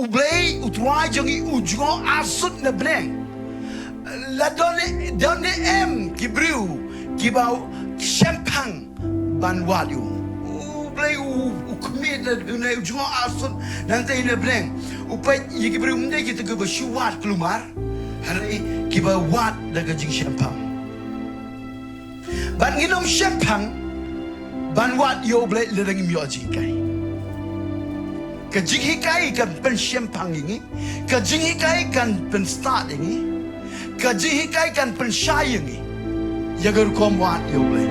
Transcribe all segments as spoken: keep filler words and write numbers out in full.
U Blei, U Trai jong ngi u jngoh arsut na bneng. La don ne, don ne em ki briew kiba shemphang ban wad ïa u. U Blei u, u khmih na, na u jngoh arsut nangta na bneng. U peit ïa ki briew ym dei kita kiba shu wad kulmar, hynrei kiba wad da ka jingshemphang. Bad ngin ym shemphang ban wad ïa U Blei lada ngim ïoh jinghikai. Ka jinghikai kan pynshemphang ïa ngi. Ka jinghikai kan pynstad ïa ngi. Ka jinghikai kan pynshai ïa ngi ïa ka rukom wad ïa U Blei.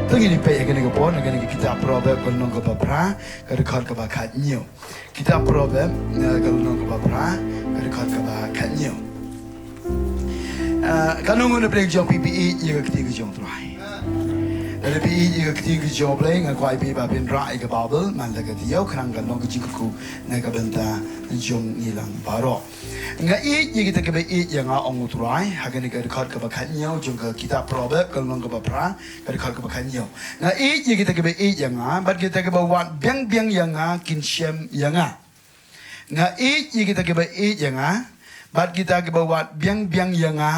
To ngin ïa peit ha kane ka por, ha kane ka kitab Proverb ka lynnong kaba phra, ka dkhot kaba khathynñiew. Kitab Proverb, eh, ka lynnong kaba phra, ka dkhot kaba khathynñiew. Eh, katno ngut na pdeng jong phi phi ïeit ïa ka ktien ka jong U Trai? Lada phi ïeit ïa ka ktien ka jong U Blei, nga kwah ïa phi ba phin rah ïa ka Baibl man la ka taïew, khnang kan long ka jingkyrkhu na ka bynta jong ngi lang baroh. Nga ïeit ïa kita kiba ïeit ïa nga, ong U Trai, ha kane ka dkhot kaba khathynñiew jong ka kitab Proverb ka lynnong kaba phra, ka dkhot kaba khathynñiew. Nga ïeit ïa kita kiba ïeit ïa nga, bad kita kiba wad biang biang ïa nga kin shem ïa nga. Nga ïeit ïa kita kiba ïeit ïa nga, bad kita kiba wad biang biang ïa nga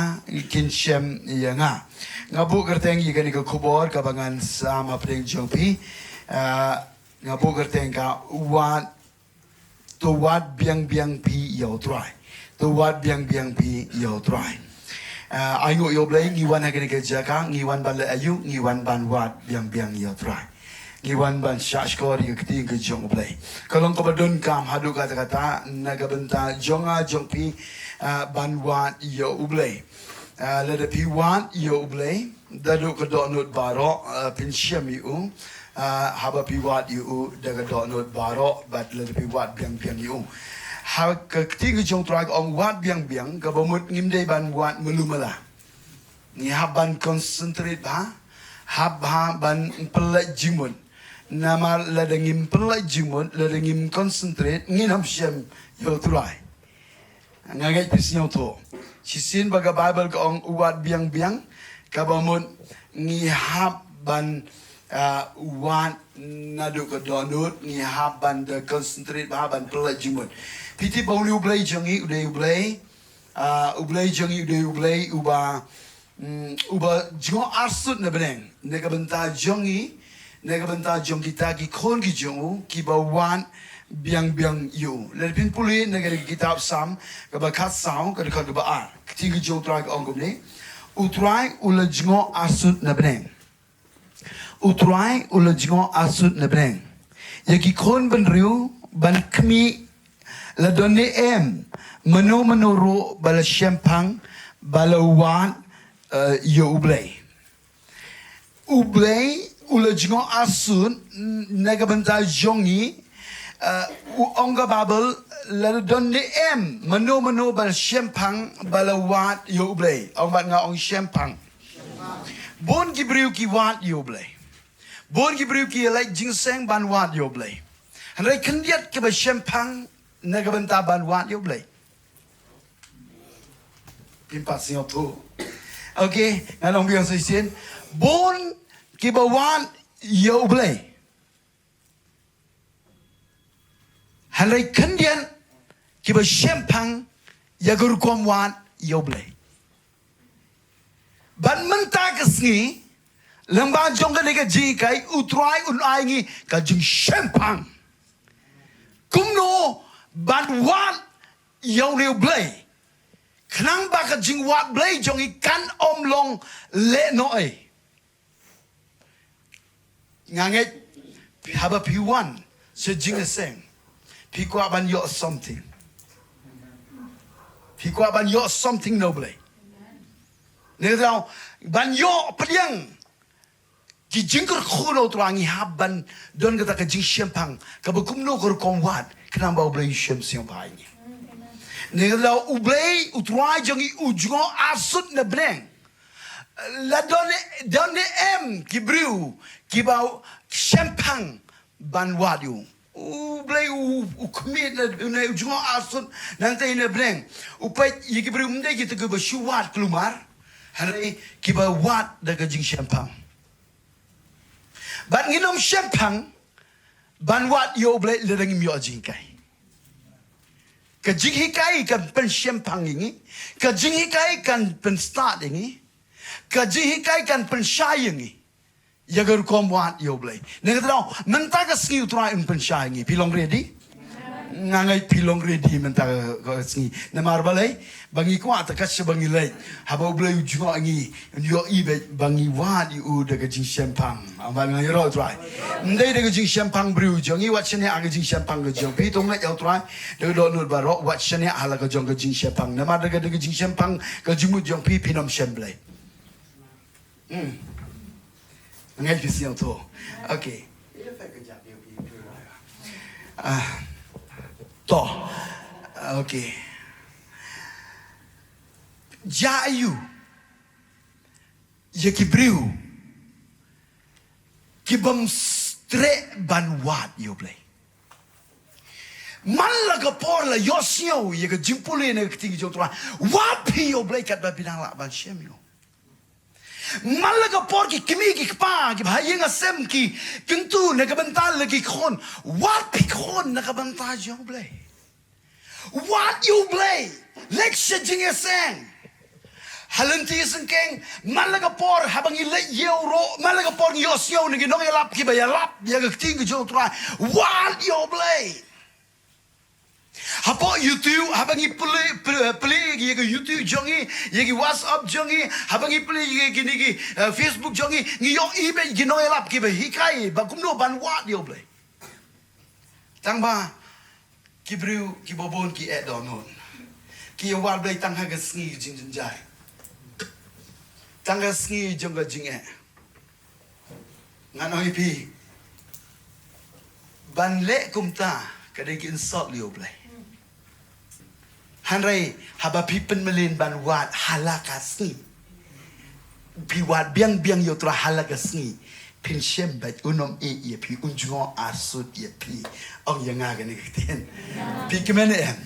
kin shem ïa nga. Nga buh kyrteng ïa kane ka khubor kaba ngan sam hapdeng jong phi. Ah, nga buh kyrteng ka wad, to wad biang biang phi ïa U Trai. To wad biang biang phi ïa U Trai. Ah, ai nguh ïa U Blei, ngi wan ha kane ka jaka, ngi wan ban leh aïu, ngi wan ban wad biang biang ïa U Trai. Ngi wan ban shahshkor ïa ka ktien ka jong U Blei. Ka long kaba donkam haduh katta katta na ka bynta jong nga jong phi, ah, ban wad ïa U Blei. Ah, lada phi wad ïa U Blei da duh ka dohnud baroh, ah, phin shem ïa u. Ah, haba phi wad ïa u da ka dohnud baroh, bad lada phi wad biang biang ïa u. Ha ka ktien ka jong U Trai ka ong wad biang biang, kaba mut ngim dei ban wad malu mala. Ngi hap ban concentrate bha, hap bha ban pynlait jingmut. Namar lada ngim pynlait jingmut, lada ngim concentrate, ngin ym shem ïa U Trai. Nga ngeit phi sngewthuh. Shisien ba ka Baibl ka ong wad biang biang, kaba mut ngi hap ban, ah, wad naduh ka dohnud, ngi hap ban da concentrate bha, ban pynlait jingmut. Phi tip ba une U Blei jong ngi u dei U Blei, ah, U Blei jong ngi u dei U Blei uba, mm, uba jngoh arsut na bneng na ka bynta jong ngi, na ka bynta jong kita ki khun ki jong u kiba wad biang biang ïa u. Lada phin pule na ka kitab Salm kaba khatsaw, ka dkhot kaba ar, ka ktien ka jong U Trai ka ong kumne: U Trai u la jngoh arsut na bneng. U Trai u la jngoh arsut na bneng ïa ki khun bynriew ban khmih. La don ne em mano mano ruh ba la shemphang, ba la wad, eh, ïa U Blei? U Blei u la jngoh arsut, mm, na ka bynta jong ngi. Eh, u ong ka Baibl, la don ne em mano mano ba la shemphang, ba la wad ïa U Blei? Ong bad nga, ong shemphang. Bun ki briew ki wad ïa U Blei. Bun ki briew ki lait jingïaseng ban wad ïa U Blei. Hynrei khyndiat kiba shemphang na ka bynta ban wad ïa U Blei. Phim pat sngewthuh. Okay, ngan ong biang shisien. Bun kiba wad ïa U Blei, hynrei khyndiat kiba shemphang ïa ka rukom wad ïa U Blei. Bad mynta ka sngi, lyngba jong kane ka jinghikai, U Trai un ai ngi ka jingshemphang kumno ban wad ïa une U Blei, khnang ba ka jingwad Blei jong ngi kan ym long lehnoh ei. Nga ngeit, haba phi wan sha jingïaseng, phi kwah ban ïoh something. Phi kwah ban ïoh something na U Blei. Ngi daw ban ïoh pdiang ki jingkyrkhu na U Trai, ngi hap ban don kata ka jingshemphang kaba kumno ka rukom wad, khnang ba U Blei u shem sngewbha ïa ngi. Ngi daw U Blei, U Trai jong ngi u jngoh arsut na bneng. La don, don ne em ki briew kiba shemphang ban wad ïa U Blei? U, u khmih na, na u jngoh arsut nangta na bneng. U peit ïa ki briew, ym dei kita kiba shu wad kulmar, hynrei kiba wad da ka jingshemphang. Bad ngin ym shemphang ban wad ïa U Blei lada ngim ïoh jinghikai. Ka jinghikai kan pynshemphang ïa ngi. Ka jinghikai kan pynstad ïa ngi. Ka jinghikai kan pynshai ïa ngi ïa ka rukom wad ïa U Blei. Nangta mynta ka sngi U Trai un pynshai ïa ngi. Phi long ready? Nga ngeit phi long ready mynta ka sngi. Namar balei? Ba ngi kwah ta ka sha ba ngi leit, haba U Blei u jngoh ïa ngi, un ïohi beit ba ngi wad ïa U da ka jingshemphang. Amba nga ïaroh U Trai. Ym dei da ka jingshemphang briew jong ngi, wat shaniah ha ka jingshemphang ka jong phi, to ngeit ïa U Trai da ka dohnud baroh, wat shaniah ha la ka jong ka jingshemphang. Namar da ka, da ka jingshemphang ka jingmut jong phi, phin ym shem Blei. Hmm. Ngai phi sngewthuh. Okay. Ah, to. Okay. Jia aiu ïa ki briew ki bym streh ban wad ïa U Blei? Man la ka por la ïohsngew ïa ka jingpule na ka ktien jong U Trai, wad phi ïa U Blei katba phi dang lah ban shem ïa U. Man la ka por ki kmie ki kpa kiba ha ïing ha sem ki kyntu na ka bynta la ki khun, wad phi khun na ka bynta jong U Blei. Wad ïa U Blei. Leit sha jingïaseng. Ha lynti syngkien, man la ka por haba ngi leit ïew ruh, man la ka por ngi ïohsngew na ki nongïalap kiba ïalap ïa ka ktien ka jong U Trai, wad ïa U Blei. Hapoh YouTube, haba ngi plie, plie, plie ïa ka YouTube jong ngi, ïa ki WhatsApp jong ngi, haba ngi plie ïa kine ki, eh, Facebook jong ngi, ngi ïohi beit ki nongïalap kiba hikai ba kumno ban wad ïa U Blei. Tang ba ki briew kiba bun ki eh dohnud. Ki ïa wad Blei tang ha ka sngi jingjynjar, tang ka sngi jong ka jingeh. Ngan ong ïa phi, ban leh kumta ka dei ka insult ïa U Blei. Hynrei haba phi pynmlien ban wad ha la ka sngi, phi wad biang biang ïa U Trai ha la ka sngi, phin shem beit, un ym ïeh ïa phi, un jngoh arsut ïa phi. Ong ïa nga kane ka ktien. Phi kmen em?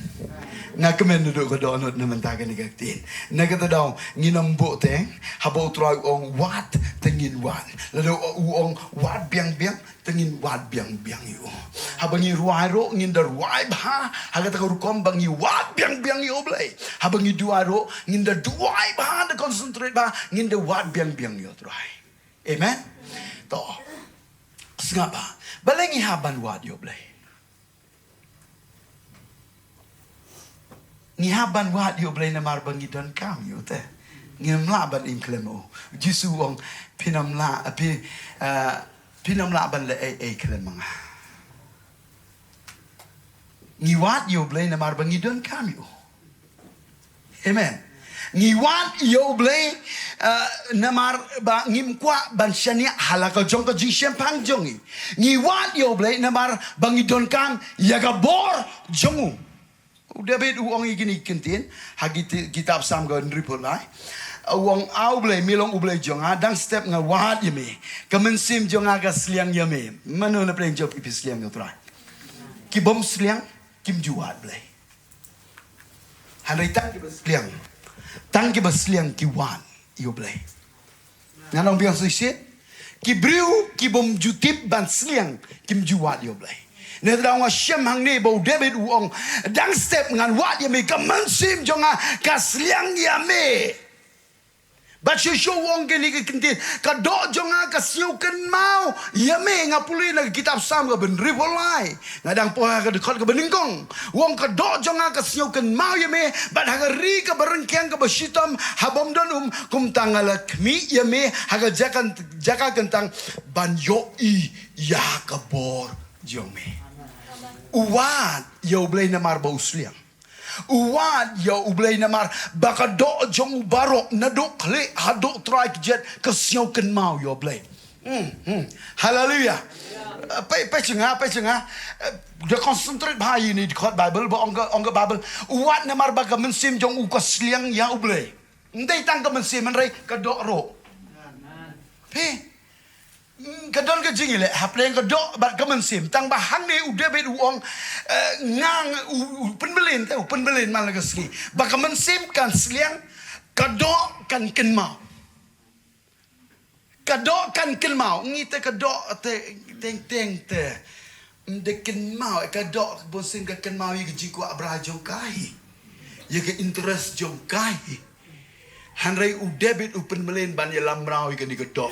Nga kmen naduh ka dohnud na mynta kane ka ktien. Na kata daw ngin ym buh teng, haba U Trai u ong wad, te ngin wad. Lada u ong wad biang biang, te ngin wad biang biang ïa U. Haba ngi rwai ruh ngin da rwai bha ha kata ka rukom ba ngi wad biang biang ïa U Blei. Haba ngi duwai ruh ngin da duwai bha, da concentrate bha, ngin da wad biang biang ïa U Trai. Amen. To. Sngap bha. Balei ngi hap ban wad ïa U Blei? Ngi hap ban wad ïa U Blei namar ba ngi donkam ïa U te. Ngim lah ban im khlem U. Jisu u ong, phin ym lah, phi, eh, phin ym lah ban leh ei ei khlem ma nga. Ngi wad ïa U Blei namar ba ngi donkam ïa U. Amen. Ngi wad ïa U Blei, eh, namar ba ngim kwah ban shaniah ha la ka jong ka jingshemphang jong ngi. Ngi wad ïa U Blei namar ba ngi donkam ïa ka bor jong U. U David u ong ïa kine ki ktien ha ki, kitab Salm ka hynriewphew lai. U ong, A U Blei, me long U Blei jong nga, dang step nga wad ïa me. Ka mynsiem jong nga ka sliang ïa me. Mano na pdeng jong phi phi sliang ïa U Trai? Ki bym sliang kim ju wad Blei. Hynrei tang kiba sliang, tang kiba sliang ki wad ïa U Blei. Ngan ong biang shisien. Ki briew ki bym ju tip ban sliang kim ju wad ïa U Blei. Nangta nga shem hangne ba u David u ong, dang step ngan wad ïa me, ka mynsiem jong nga ka sliang ïa me. Bad shuh shuh u ong kine ki kyntien, ka doh jong nga ka sngew kynmaw ïa me. Nga pule na ka kitab Salm ka bynriew phew lai. Nga dang pule ha ka dkhot ka banyngkong. U ong ka doh jong nga ka sngew kynmaw ïa me, bad ha ka ri kaba ryngkiang kaba shitom ha bym don um, kumta nga la khmih ïa me ha ka jaka, jaka kyntang ban ïohi ïa ka bor jong me. U wad ïa U Blei namar ba u sliang. U wad ïa U Blei namar ba ka doh jong u baroh naduh khlieh haduh trai kjat ka sngew kynmaw ïa U Blei. Hmm, hmm. Haleluia. Peit, peit sha nga, peit sha nga. Eh, da concentrate bha ïa ine i dkhot Baibl, ba ong ka, ong ka Baibl. U wad namar ba ka mynsiem jong u ka sliang ïa U Blei. Ym dei tang ka mynsiem hynrei ka doh ruh. Phi. Hmm, ka don ka jingïaleh hapdeng ka doh bad ka mynsiem. Tang ba hangne u David u ong, eh, nga, nga, u, u pynbeit te, u pynbeit man la ka sngi. Ba ka mynsiem kan sliang, ka doh kan kynmaw. Ka doh kan kynmaw, ngi te ka doh te teng teng te. Ym dei kynmaw, ka doh, ka mynsiem ka kynmaw ïa ka jingkwah bha jong ka hi. Ïa ka interest jong ka hi. Hynrei u David u pynbeit ban ïalam mraw ïa kane ka doh.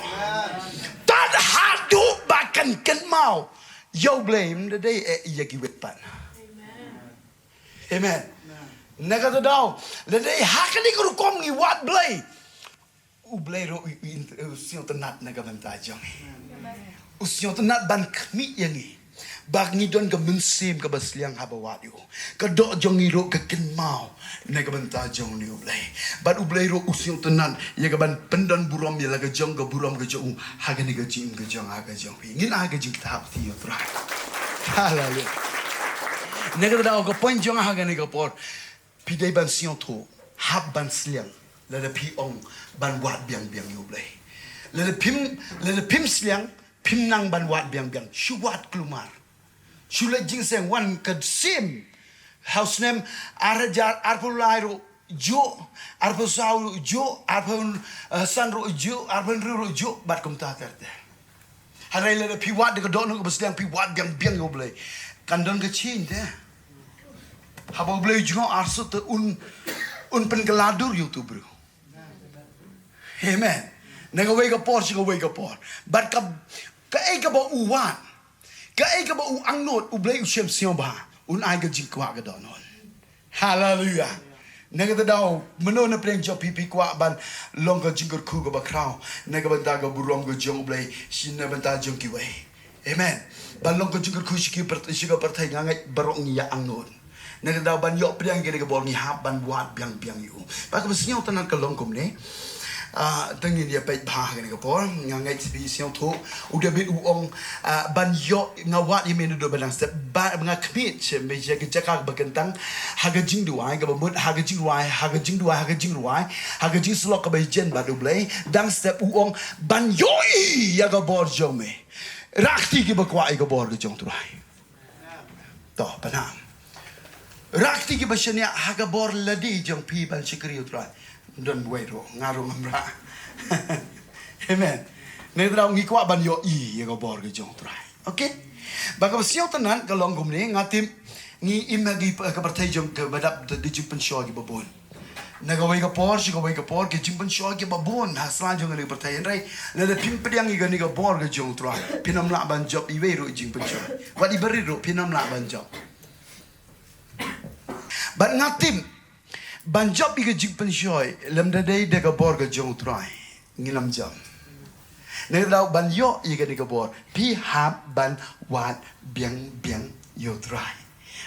Tad haduh ba kan kynmaw ïa U Blei, ym dei eh ïa ki wet pat. Amen. Na kata daw, lada ha kane ka rukom ngi wad Blei, U Blei ruh u, u, u sngewtynnat na ka bynta jong ngi. U sngewtynnat ban khmih ïa ngi. Ba ngi don ka mynsiem kaba sliang haba wad ïa u. Ka doh jong ngi ruh ka kynmaw na ka bynta jong une U Blei. Bad U Blei ruh u sngewtynnat ïa ka ban pyndon burom ïa la ka jong ka burom ka jong u ha kane ka jingim ka jong nga ha ka jong phi. Ngin ai ka jingkyrpad ïa U Trai. Haleluia. Na kata daw ka point jong nga ha kane ka por. Phi dei ban sngewthuh, hap ban sliang, lada phi ong ban wad biang biang ïa U Blei. Lada phim, lada phim sliang, phim nang ban wad biang biang. Shu wad kulmar. Shu leit jingïaseng, wan ka sim. Ha u snem ar hajar arphew lai ruh juh, arphew saw ruh juh, arphew, eh, san ruh juh, arphew hynriew ruh juh, bad kumta ter ter. Hynrei lada phi wad da ka dohnud kaba sliang, phi wad biang biang ïa U Blei, kan don ka change te. Haba U Blei u jngoh arsut te un, un pynkylla dur ïa uto u briew. Amen. Na kawei ka por sha kawei ka por. Bad ka, kaei kaba u wad, kaei kaba u angnud, U Blei u shem sngewbha, un ai ka jingkwah ka dohnud. Haleluia. Na kata daw, mano na pdeng jong phi phi kwah ban long ka jingkyrkhu kaba khraw na ka bynta ka burom ka jong U Blei, shi na bynta jong kiwei. Amen. Ban long ka jingkyrkhu sha ki pyrt-, sha ka pyrthei, nga ngeit baroh ngi ïa angnud. Na kata daw ban ïoh pdiang ïa kane ka bor ngi hap ban wad biang biang ïa u. Ba kaba sngewtynnat ka long kumne. Ah, te ngin ïa peit bha ha kane ka por, nga ngeit phi sngewthuh. U David u ong, ah, ban ïoh, nga wad ïa me naduh ba dang step, ba nga khmih sha me sha ka jaka ba kyntang, ha ka jingduwai kaba mut, ha ka jingrwai, ha ka jingduwai, ha ka jingrwai, ha ka jingsyllok kaba ïajen bad U Blei, dang step u ong, ban ïohi ïa ka bor jong me. Rakti kiba kwah ïa ka bor ka jong U Trai. To, pynang. Rakti kiba shaniah ha ka bor lade jong phi ban shakri U Trai. Don buwei ruh, nga ruh ngam rah. Amen. Ngi trai ngi kwah ban ïohi ïa ka bor ka jong U Trai. Okay? Ba kaba sngewtynnat ka long kumne, nga tip ngi im ha ki, ka pyrthei jong ka ba dap da ki jingpynshoi kiba bun. Na kawei ka por sha kawei ka por, ki jingpynshoi kiba bun ha sla jong kane ka pyrthei, hynrei lada phim pdiang ïa kane ka bor ka jong U Trai, phin ym lah ban jop iwei ruh i jingpynshoi. Wat i barit ruh phin ym lah ban jop. Bad nga tip ban jop ïa ka jingpynshoi lymda dei da ka bor ka jong U Trai, ngin ym jop. Na kata daw ban ïoh ïa kane ka bor, phi hap ban wad biang biang ïa U Trai.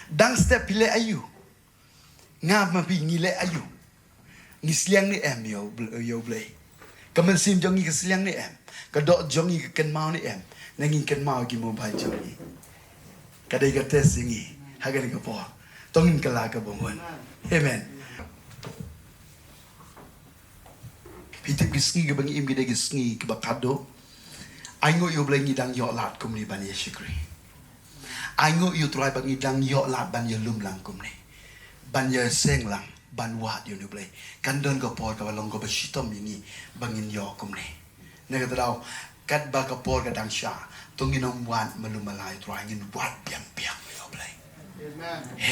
Dang step phi leh aïu? Nga ma phi ngi leh aïu? Ngi sliang ne em ïa U Bl-, ïa U Blei? Ka mynsiem jong ngi ka sliang ne em? Ka doh jong ngi ka kynmaw ne em? Ne ngi kynmaw ki mobile jong ngi? Ka dei ka test ïa ngi ha kane ka por. To ngin kylla kaba bun. Amen. Phi tip ki sngi kiba ngi im ki dei ki sngi kiba khadduh. Ainguh ïa U Blei ngi dang ïoh lad kumne ban ïa shakri. Ainguh ïa U Trai ba ngi dang ïoh lad ban ïalum lang kumne, ban ïaseng lang, ban wad ïa une U Blei. Kan don ka por kaba long kaba shitom ïa ngi ba ngin ïoh kumne. Na kata daw, katba ka por ka dang shah, to ngin ym wad malu mala ïa u Trai, ngin wad biang biang ïa u Blei.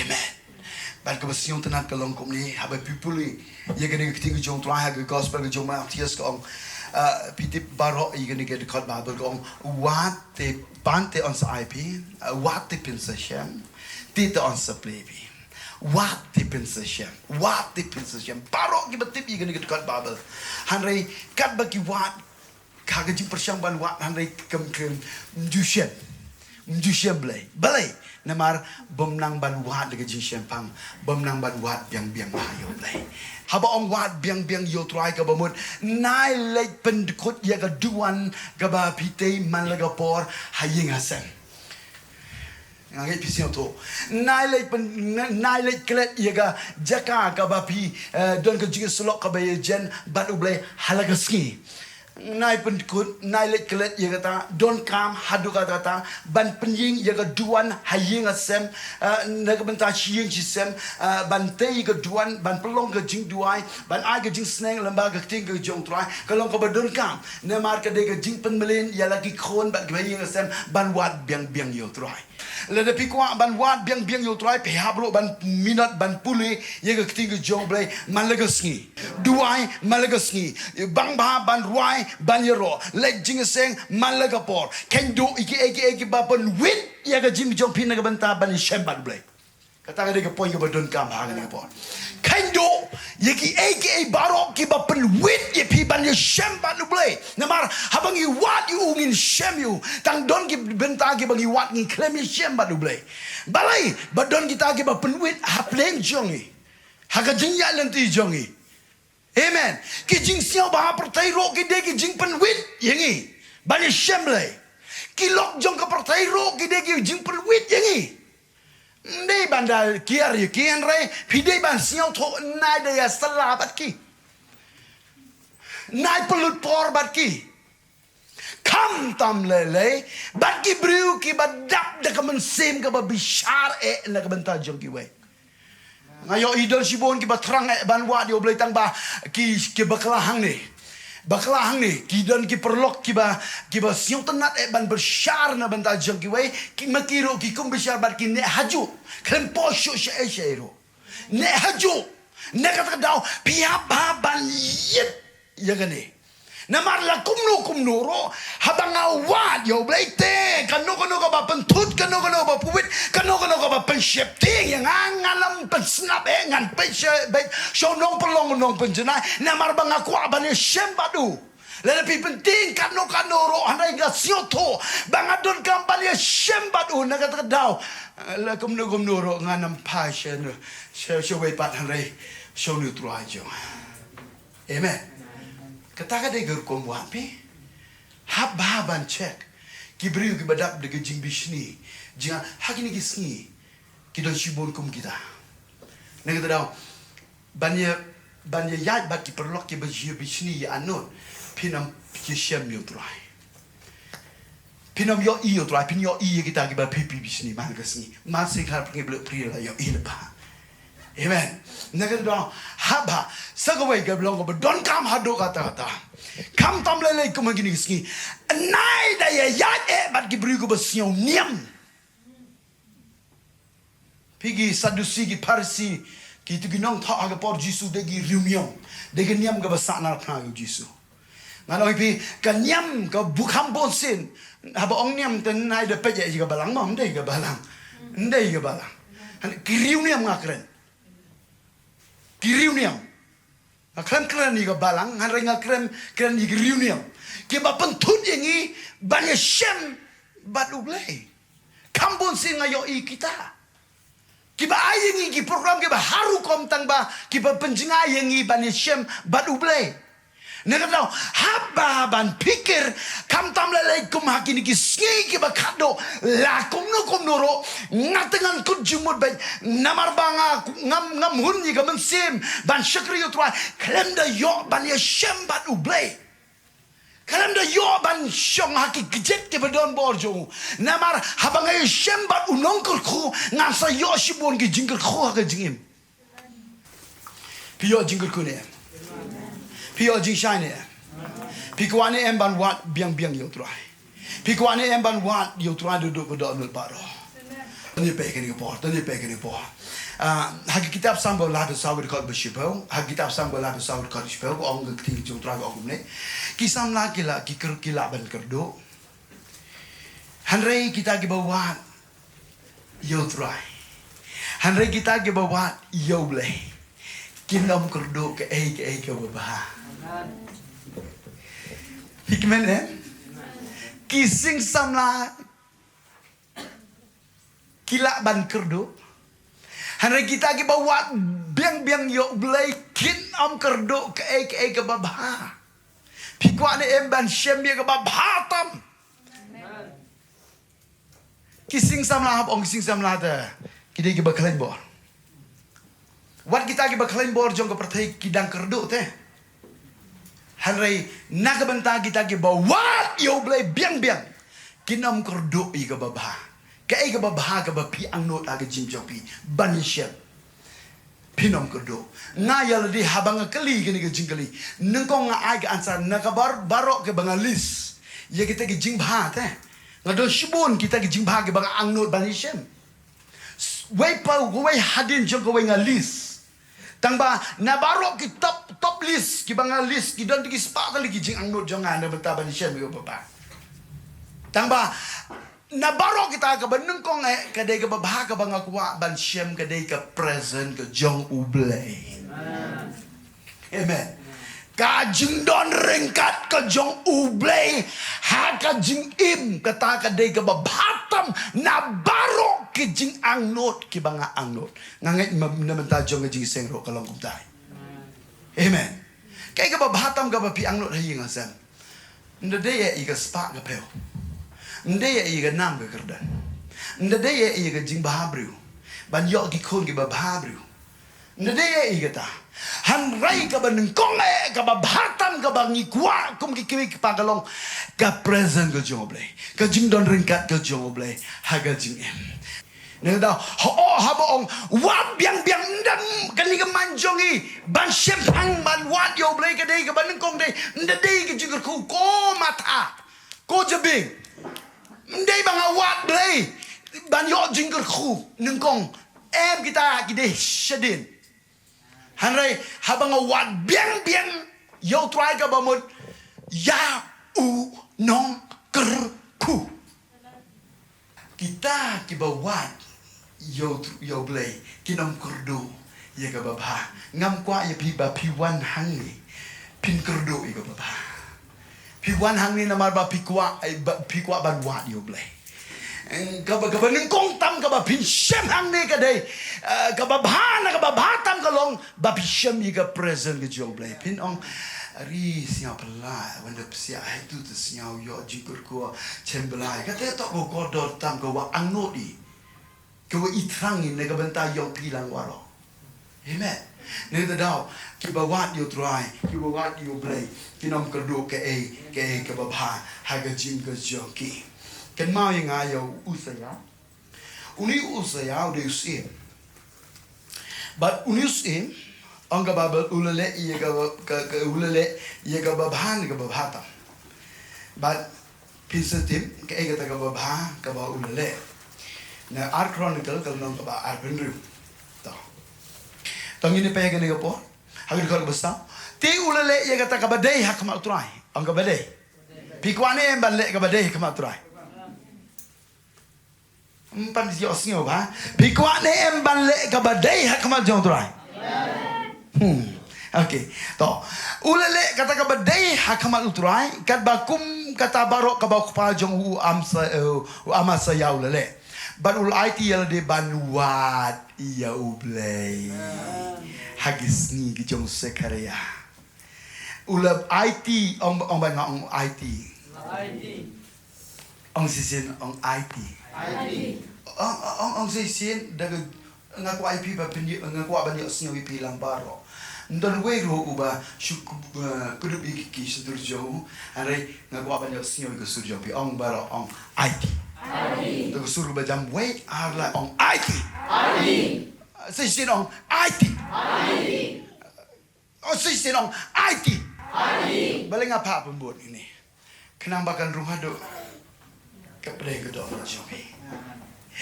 Amen. Bad kaba sngewtynnat ka long kumne, haba phi pule ïa kane ka ktien ka jong u Trai ha ka gospel ka jong u Mathaios ka ong, ah, phi tip baroh ïa kane ka dkhot Baibl ka ong, wad te ban te yn sa ai phi, ah, wad te phin sa shem, te te yn sa plie phi. Wad te phin sa shem, wad te phin sa shem. Baroh kiba tip ïa kane ka dkhot Baibl. Hynrei katba ki wad, ha ka jingpyrshang ban wad, hynrei kam, kam, ym ju shem. Ym ju shem Blei. Balei? Namar bym nang ban wad da ka jingshemphang, bym nang ban wad biang biang ïa u Blei. Haba ong wad biang biang ïa u Trai kaba mut, nai leit pyndkut ïa ka duwan kaba phi tei man la ka por ha ïing ha sem. Nga ngeit phi sngewthuh. Nai leit pyn-, nai leit klet ïa ka jaka kaba phi, eh, don ka jingïasyllok kaba ïajen bad u Blei ha la ka sngi. Nai pyndkut, nai leit klet ïa kata, donkam haduh katta katta ban pynïeng ïa ka duwan ha ïing ha sem, eh, na ka bynta shi ïing shi sem, eh, ban tei ïa ka duwan, ban pynlong ka jingduwai, ban ai ka jingsneng lyngba ka ktien ka jong u Trai, ka long kaba donkam. Namar ka dei ka jingpynmlien ïa la ki khun bad kiba ïing ha sem ban wad biang biang ïa u Trai. Lada phi kwah ban wad biang biang ïa u Trai, phi hap ruh ban minot ban pule ïa ka ktien ka jong u Blei man la ka sngi. Duwai man la ka sngi. Bang bha ban rwai ban ïaroh. Leit jingïaseng man la ka por. Kheiñ duh ïa kiei kiei kiba pynwit ïa ka jingim jong phi na ka bynta ban ïashem bad u Blei. Kata ka dei ka point kaba donkam ha kane ka por. Kheiñ duh ïa kiei kiei baroh kiba pynwit ïa phi ban ïashem bad u Blei. Namar haba ngi wad ïa u ngin shem ïa u. Tang don ki bynta kiba ngi wad ngim khlem ïashem bad u Blei. Balei? Ba don kita kiba pynwit hapdeng jong ngi, ha ka jingïaid lynti jong ngi. Amen. Ki jingsngewbha ha pyrthei ruh ki dei ki jingpynwit ïa ngi ban ïashem Blei. Ki lok jong ka pyrthei ruh ki dei ki jingpynwit ïa ngi. Ym dei ban da kiar ïa ki, hynrei phi dei ban sngewthuh, nai da ïasylla bad ki, nai pynlut por bad ki. Khamtam lei lei bad ki briew kiba dap da ka mynsiem kaba bishar eh na ka bynta jong kiwei. Nga ïohi don shibun kiba thrang eh ban wad ïa u Blei tang ba ki, kiba kylla hangne. Ba kylla hangne, ki don ki paralok kiba, kiba sngewtynnat eh ban bishar na bynta jong kiwei, ki ma ki ruh ki kum bishar bad ki neh hajuh. Khlem poi shuh shaei shaei ruh. Neh hajuh. Na kata ka daw, phi hap bha ban ïit ïa kane. Namar la kumno kumno ruh, haba nga wad ïa u Blei te, kano kano kaba pynthut, kano kano kaba pynwit, kano kano kaba pynsheptieng ïa nga, ngan ym pynsngap eh, ngan peit sha, peit sha u nongpynlong u nongpynjanai, namar ba nga kwah ban ïashem bad u. Lada phi pyntieng kano kano ruh, hynrei nga sngewthuh ba nga donkam ban ïashem bad u na kata ka daw. La kumno kumno ruh ngan ym phai sha, sha, sha wei pat hynrei sha une u Trai jong nga. Amen. Kata ka dei ka rukom wad phi. Hap bha ban check. Ki briew kiba dap da ka jingbishni. Jingïa ha kine ki sngi. Ki don shibun kum kita. Na kata daw, ban ïa, ban ïa ïaid bad ki paralok kiba ïa bishni ïa anut. Phin ym ïashem ïa u Trai. Phin ym ïohi ïa u Trai, phin ïohi ïa kita kiba phi, phi bishni man ka sngi. Man sngi khat phi ngi blek phi la ïohi lypa. Amen. Na kata daw, hap bha, sa kawei ka long kaba donkam haduh katta katta. Khamtam lei lei kum ha kine ki sngi. Nai da ïa ïaid eh bad ki briew kiba sngewniam. Phi ki Sadusi, ki Pharisi, kitu ki nongthoh ha ka por Jisu dei ki riewniam. Dei ka niam kaba sah na phna u Jisu. Ngan ong ïa phi, ka niam kaba kham bunsien. Haba ong niam te nai da peit ïa ka balang mo, ym dei ka balang. Ym dei ka balang. Hynrei ki riewniam nga kren. Ki riewniam. Nga khlem kren ïa ka balang, hynrei nga kren, kren ïa ki riewniam. Kiba pynthut ïa ngi ban ïashem bad u Blei. Kham bunsien nga ïohi kita. Kiba ai ïa ngi ki program kiba har rukom tang ba kiba pynjngai ïa ngi ban ïashem bad u Blei. Na kata daw, hap bha ban phikir, khamtam lei lei kum ha kine ki sngi kiba khatduh, la kumno kumno ruh, nga te ngan kut jingmut beit, namar ba nga, ngam, ngam hun ïa ka mynsiem ban shakri ïa u Trai, khlem da ïoh ban ïashem bad u Blei. Khlem da ïoh ban shong ha ki kjat kiba don bor jong u. Namar haba nga ïashem bad u nongkyrkhu, ngan sa ïoh shibun ki jingkyrkhu ha ka jingim. Phi ïoh jingkyrkhu ne em? Phi ïoh jingshai ne em? Phi kwah ne em ban wad biang biang ïa U Trai? Phi kwah ne em ban wad ïa U Trai da duh ka dohnud baroh? Tang ïa peit kane ka por, tang ïa peit kane ka por. Ah, ha ka kitab Salm ba laiphew saw ka dkhot ba shiphew, ha ka kitab Salm ba laiphew saw ka dkhot shiphew, ka ong ka ktien jong U Trai ka ong kumne. Ki samla ki lah, ki kyr, ki lah ban kyrduh. Hynrei kita kiba wad ïa U Trai, hynrei kita kiba wad ïa U Blei, kin ym kyrduh kaei kaei kaba bha. Hikmen, eh? Ki sing samla ki lah ban kyrduh. Hynrei kita kiba wad biang biang ïa U Blei kin ym kyrduh kaei kaei kaba bha. Phi kwah ne em ban shem ïa kaba bha tam? Ki sing samla, hap ong ki sing samla te, ki dei kiba khlaiñ bor. Wat kita kiba khlaiñ bor jong ka pyrthei ki dang kyrduh te. Hynrei na ka bynta kita kiba wad ïa U Blei biang biang, kin ym kyrduh ïa kaba bha. Kaei kaba bha kaba phi angnud ha ka jingim jong phi ban ïa shem, phin ym kyrduh. Nga ïa lade haba nga kylli kane ka jingkylli, nyngkong nga ai ka answer na ka bar-, baroh kaba nga list ïa kita ki jingbha te. Nga don shibun kita ki jingbha kiba nga angnud ban ïa shem. Wei pa, wei hadien jong kawei nga list. Tang ba na baroh ki top, top list kiba nga list, ki don te ki spah tylli ki jingangnud jong nga na bynta ban shem ïa kaba bha. Tang ba na baroh kita, kaba nyngkong eh, ka dei kaba bha kaba nga kwah ban shem ka dei ka presence ka jong U Blei. Amen. Ka jingdon ryngkat ka jong U Blei ha ka jingim, kata ka dei kaba bha tam na baroh ki jingangnud kiba nga angnud. Nga ngeit ma-, na bynta jong ka jingïaseng ruh ka long kumta. Amen. Kaei kaba bha tam kaba phi angnud ha ïing ha sem? Ym dei eh ïa ka spah ka phew. Ym dei eh ïa ka nam ka kyrdan. Ym dei eh ïa ka jingbha briew, ban ïoh ki khun kiba bha briew. Ym dei eh ïa kata. Hynrei kaba nyngkong eh, kaba bha tam kaba ngi kwah kum ki kmie ki kpa ka long ka presence ka jong U Blei, ka jingdon ryngkat ka jong U Blei ha ka jingim. Nangta, ho, haba ong wad biang biang, ym dei kane ka man jong ngi ban shemphang ban wad ïa U Blei, ka dei kaba nyngkong dei, ym dei ka jingkyrkhu, ko Martha, ko Jabieng. Ym dei ba nga wad Blei ban ïoh jingkyrkhu nyngkong. Em, kita ki dei shadien. Hynrei haba nga wad biang biang ïa U Trai kaba mut, ïa u nongkyrkhu. Kita kiba wad ïa U Tr-, ïa U Blei kin ym kyrduh ïa kaba bha. Ngam kwah ïa phi ba phi wan hangne phin kyrduh ïa kaba bha. Phi wan hangne namar ba phi kwah, eh, ba phi kwah ban wad ïa U Blei. Eh, kaba, kaba nyngkong tam kaba phin shem hangne ka dei, eh, kaba bha, na kaba bha tam ka long ba phi shem ïa ka presence ka jong U Blei. Phin ong, "Ari, sngew pynlait, wan da psiah, hai tu tu sngew ïoh jingkyrkhu, shem Blei." Kata to ko kordor tam ka wa angnud i. Ka wa i thrang i na ka bynta yong phi lang waroh. Amen. Nangta daw, kiba wad ïa U Trai, kiba wad ïa U Blei, kin ym kyrduh kaei kaei kaba bha ha ka jingim ka jong ki. Kynmaw ïa nga ïa u Usaïah. Une u Usaïah u dei u syiem. Bad une u syiem, ong ka Baibl, u la leh ïa ka, ka, ka, u la leh ïa kaba bha ne kaba bha tam. Bad phin sa tip kaei kata kaba bha kaba u la leh. Na Ar Chronicle ka lynnong kaba arphew hynriew. To. To ngin ïa peit kane ka por. Ha ka dkhot kaba saw. Te u la leh ïa kata kaba dei ha khmat U Trai. Ong kaba dei. Phi kwah ne em ban leh kaba dei ha khmat U Trai? Ym pan ïoh sngew ba. Phi kwah ne em ban leh kaba dei ha khmat jong U Trai? Hmm. Okay. To. U la leh kata kaba dei ha khmat U Trai, katba kum kata baroh kaba u kpa jong u Amsa-, eh, u Amasaïah u la leh. Bad u la aiti ïa lade ban wad ïa U Blei ha ki sngi ki jong u Sekhariah. U la aiti, ong, ong ba nga ong aiti. Ong shisien, ong aiti. Ong, ong, ong shisien, da ka, nga kwah ïa phi ba phin ïoh, nga kwah ban ïoh sngew ïa phi lang baroh. Ym don wei ruh uba shu, eh, kdup ïa ki, ki sur jong u, hynrei nga kwah ban ïoh sngew ïa ka sur jong phi, ong baroh, ong aiti. Da ka sur ba jam wei, ar lai, ong aiti. Shisien ong aiti. Ong shisien ong aiti. Balei nga phah pynbud ïa kane? Khnang ba kan rung haduh ka pdeng ka dohnud jong phi.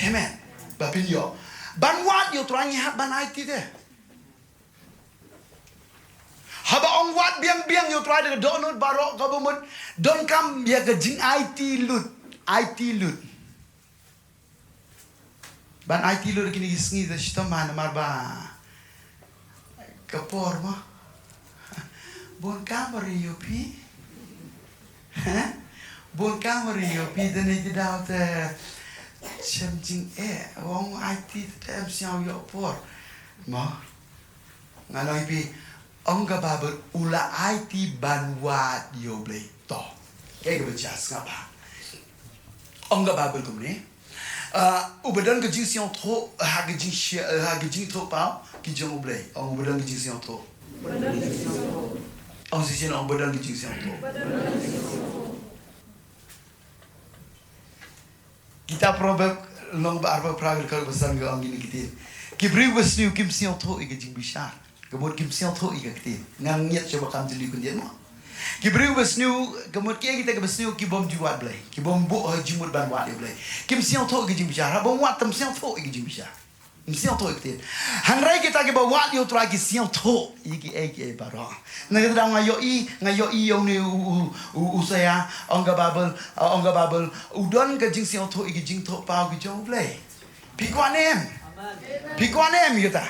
Amen. Ba phin ïoh ban wad ïa u Trai, ngi hap ban aiti te. Haba ong wad biang biang ïa u Trai da ka dohnud baroh, kaba mut donkam ïa ka jingaiti lut, aiti lut. Ban aiti lut kine ki sngi da shitom, namar ba ka por mo. Bun kam ri ïa phi. Bun kam ri ïa phi, da ne ki daw te shem jingeh, ong aiti te em sngewthuh ïa por mo. Nga ong ïa phi, ong ka Baibl, u la aiti ban wad ïa u Blei. To, kaei kaba jia, sngap bha. Ong ka Baibl kumne, ah, uba don ka jingsngewthuh ha ka jingshai, ha ka jingthoh paw ki jong u Blei. Ong uba don ka jingsngewthuh. Ong shisien, ong uba don ka jingsngewthuh. Kita Proverb lynnong ba arphew phra, ka dkhot ba san ka ong kine ki ktien: Ki briew ba sniew kim sngewthuh ïa ka jingbishar. Ka mut kim sngewthuh ïa ka ktien. Nga ngeit shuh ba kam jylliew khyndiat mo. Ki briew ba sniew, ka mut kiei kita kiba sniew? Ki bym ju wad Blei, ki bym buh ha jingmut ban wad ïa u Blei. Kim sngewthuh ïa ka jingbishar. Haba ym wad te ym sngewthuh ïa ka jingbishar. Ym sngewthuh ïa ka ktien. Hynrei kita kiba wad ïa u Trai ki sngewthuh ïa kiei kiei baroh. Na kata ka daw nga ïohi, nga ïohi ïa une u, u, u, u Usaïah, ong ka Baibl, uh, ong ka Baibl, u don ka jingsngewthuh ïa ka jingthoh paw ka jong u Blei. Phi kwah ne em? Phi kwah ne em ïa kata?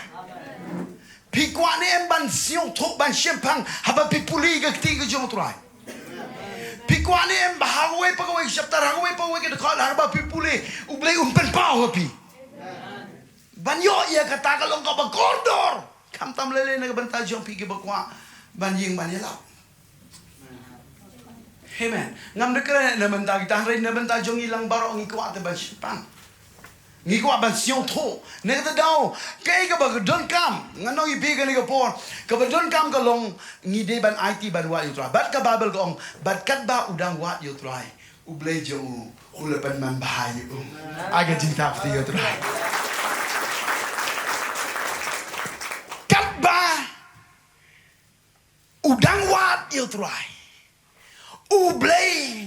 Phi kwah ne em ban sngewthuh, ban shemphang haba phi pule ïa ka ktien ka jong u Trai? Phi kwah ne em ba ha kawei pa kawei ka chapter, ha kawei pa kawei ka dkhot, haba phi pule, u Blei un pynpaw ha phi? Ban ïoh ïa kata ka long kaba kordor. Khamtam lei lei na ka bynta jong phi kiba kwah ban ïeng ban ïalap. Amen. Ngam da kren na bynta kita, hynrei na bynta jong ngi lang baroh ngi kwah te ban shemphang. Ngi kwah ban sngewthuh. Na kata ka daw, kaei kaba donkam, ngan ong ïa phi kane ka por, kaba donkam ka long ngi dei ban aiti ban wad ïa u Trai. Bad ka Baibl ka ong, bad katba u dang wad ïa u Trai, u Blei jong u u la pynman bha ïa u. Ai ka jingthap kti ïa u Trai. Katba u dang wad ïa u Trai, u Blei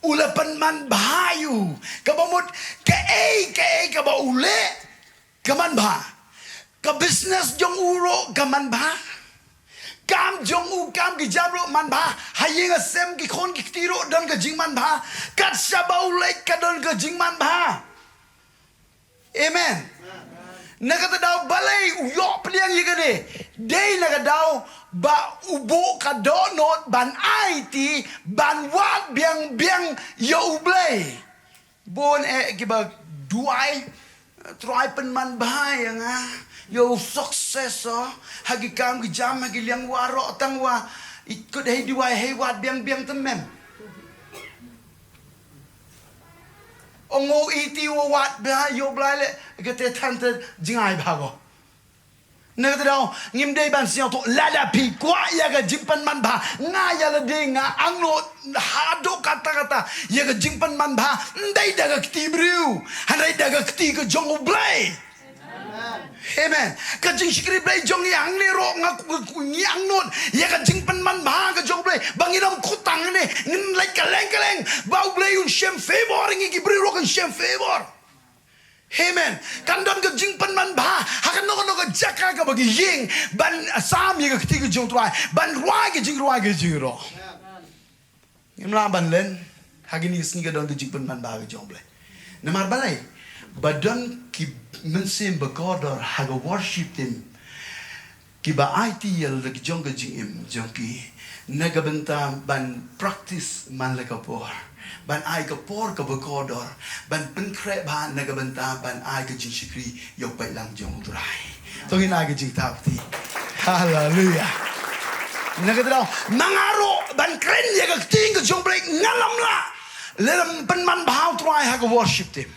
u la pynman bha ïa u. Kaba mut kaei kaei kaba u leh ka man bha. Ka business jong u ruh ka man bha. Kam jong u, kam ki jam ruh man bha. Ha ïing ha sem ki khun ki kti ruh don ka jingman bha. Kat shaba u leit ka don ka jingman bha. Amen. Na kata ka daw balei u ïoh pdiang ïa kane? Dei na ka daw ba u buh ka dohnud ban aiti, ban wad biang biang ïa u Blei. Bun eh kiba duwai, Trai pynman bha ïa nga, ïa u success, oh, ha ki kam ki jam, ha ki liang baroh, tang ba i kut hei duwai, hei wad biang biang te ym em. Ong u iti u wad bha ïa u Blei leh, kata than te jngai bha ko. Na kata ka daw ngim dei ban sngewthuh, lada phi kwah ïa ka jingpynman bha, nga ïa lade nga angnud haduh katta katta ïa ka jingpynman bha, ym dei da ka kti briew, hynrei da ka kti ka jong u Blei. Amen. Ka jingshakri Blei jong ngi hangne ruh nga ku, ku, ngi angnud ïa ka jingpynman bha ka jong u Blei, ba ngin ym kut tang hangne, ngin leit kylleng kylleng, ba u Blei un shem favor, ngi ki briew ruh kin shem favor. Amen. Kan don ka jingpynman bha ha kano kano ka jaka kaba ngi ïeng ban sam ïa ka kti ka jong u Trai, ban rwai ka jingrwai ka jingïaroh. Ngim lah ban len ha kine ki sngi, ka don ka jingpynman bha ka jong u Blei. Namar balei? Ba don ki mynsiem ba kordor ha ka worship team kiba aiti ïa la ki jong ka jingim jong ki na ka bynta ban practice man la ka por, ban ai ka por kaba kordor, ban pynkhreh bha na ka bynta ban ai ka jingshakri ïa u paidlang jong u Trai. To ngin ai ka jingthap kti. Haleluya. Na kata ka daw ma nga ruh ban kren ïa ka ktien ka jong u Blei nga lam lah lada ym pynman bha u Trai ha ka worship team.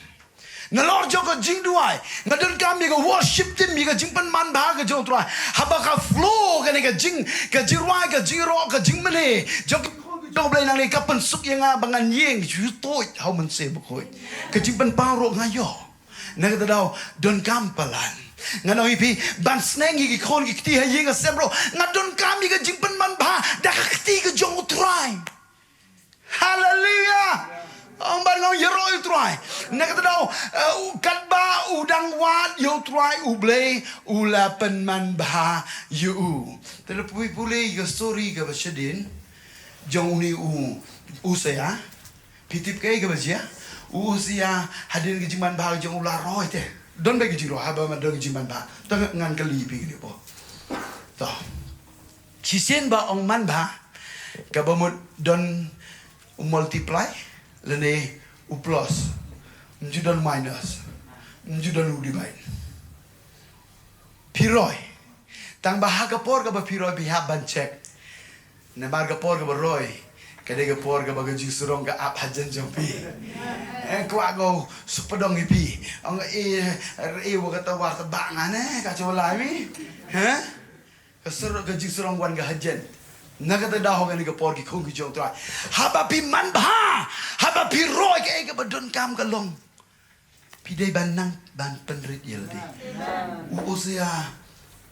Nalor jong ka jingduwai nga donkam ïa ka worship team, ïa ka jingpynman bha ka jong u Trai. Haba ka flow kane ka jing, ka jingrwai, ka jingïaroh, ka jingmane jong ka, jong u Blei nangne ka pynsuk ïa nga ba ngan ïeng shu tuid ha u Mynsiem Bakhuid. Ka jingpynpaw ruh nga ïoh. Na kata ka daw donkam palat Ngan ong ïa phi, ban sneng ïa ki khun ki kti ha ïing ha sem ruh, nga donkam ïa ka jingpynman bha da ka kti ka jong U Trai. Haleluya. Ong ban ngong ïaroh ïa U Trai. Na kata daw, eh, u katba u dang wad ïa U Trai U Blei, u la pynman bha ïa u. Te lada phi pule ïa ka story kaba shadien jong une u Usia. Phi tip kaei kaba jia? U Usia, hadien ka jingman bha jong u, u la roi te. Don beit ka jingroi haba ma don ka jingman bha. To ngan kylli phi kane po. To. Shisien ba ong man bha, kaba mut don u multiply lane u plus. Ym ju don minus. Ym ju don u divide. Phi roi. Tang ba ha ka por kaba phi roi phi hap ban check. Namar ka por kaba roi ka dei ka por kaba ka jingsarong ka ap hajan jong phi. Ïa kwah ko suk pdong ïa phi. Ong e, e wa kata war ta ba ngan e, ka chu lai mi. Ha? Ka sur, ka jingsarong wan ka hajan. Na kata daw kane ka por ki khun ki jong U Trai. Haba phi man bha, haba phi roi kaei kaba donkam ka long. Phi dei ban nang ban pynrit ïa lade. U Usia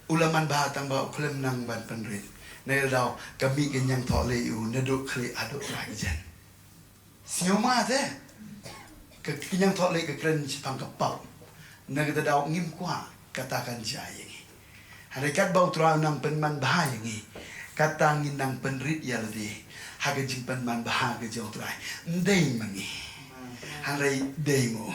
u la man bha tang ba u khlem nang ban pynrit. Na kata daw ka mih ka ñiangthohlieh ïa u naduh khlieh haduh rajan. Sngewma te. Ka, ka ñiangthohlieh ka kren shaphang ka pop. Na kata daw ngim kwah kata kan jia ïa ngi. Hynrei katba U Trai u nang pynman bha ïa ngi, kata ngin nang pynrit ïa lade ha ka jingpynman bha ka jong U Trai. Ym dei ma ngi. Hynrei dei ma u.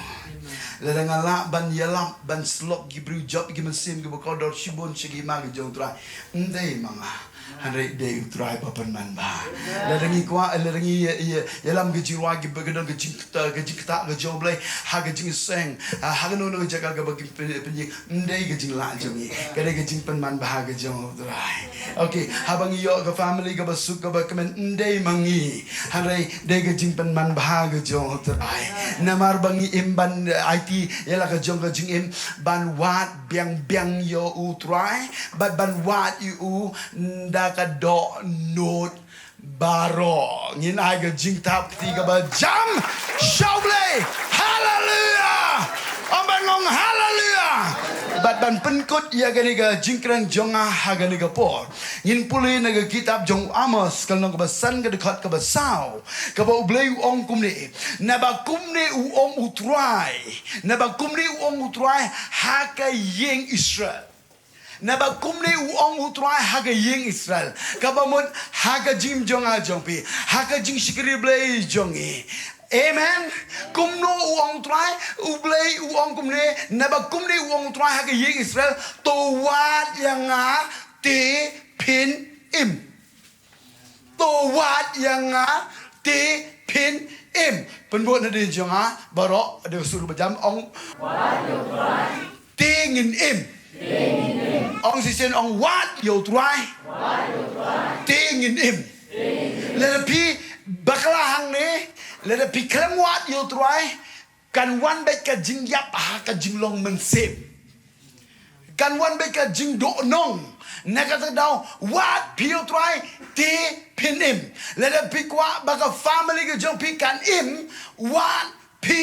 Lada nga lah ban ïalap ban slok ki briew jop ki mynsiem kiba kordor shibun sha ki hima ka jong U Trai, ym dei ma nga. Hynrei dei U Trai ba pynman bha. Lada ngi kwah, lada ngi ïa, ïa, ïalam ka jingrwai kiba ka don ka jingkta, ka jingkta ka jong U Blei ha ka jingseng, ha, ha kano kano ka jaka kaba ki pyn-, pynïeng, ym dei ka jinglah jong ngi. Ka dei ka jingpynman bha ka jong U Trai. Okay, haba ngi ïoh ka family kaba suk kaba kmen, ym dei ma ngi. Hynrei dei ka jingpynman bha ka jong U Trai. Namar ba ngi im ban, eh, aiti ïa la ka jong ka jingim ban wad biang biang ïa U Trai, bad ban wad ïa u da ka dohnud baroh. Ngin ai ka jingthap kti kaba jam sha U Blei. Haleluya. Ong ban ngong haleluya. Bad ban pynkut ïa kane ka jingkren jong nga ha kane ka por, ngin pule na ka kitab jong u Amos, ka lynnong kaba san, ka dkhot kaba saw, kaba U Blei u ong kumne. Naba kumne u ong U Trai. Naba kumne u ong U Trai ha ka ïing Israel. Naba kumne u ong U Trai ha ka ïing Israel. Kaba mut ha ka jingim jong nga jong phi, ha ka jingshakri Blei jong ngi. Amen. Kumno u ong U Trai? U Blei u ong kumne, naba kumne u ong U Trai ha ka ïing Israel, to wad ïa nga te phin im. To wad ïa nga te phin im. Pynbud na dei jong nga baroh, dei sur ba jam ong. Te ngin im. Ong shisien ong wad ïa U Trai. Te ngin im. Lada phi bakla hangne, lada phi khlem wad ïa U Trai, kan wan beit ka jingïap ha ka jinglong mynsiem. Kan wan beit ka jingdohnud. Na kata daw, wad phi ïa U Trai te phin im. Lada phi kwah ba ka family ka jong phi kan im, wad phi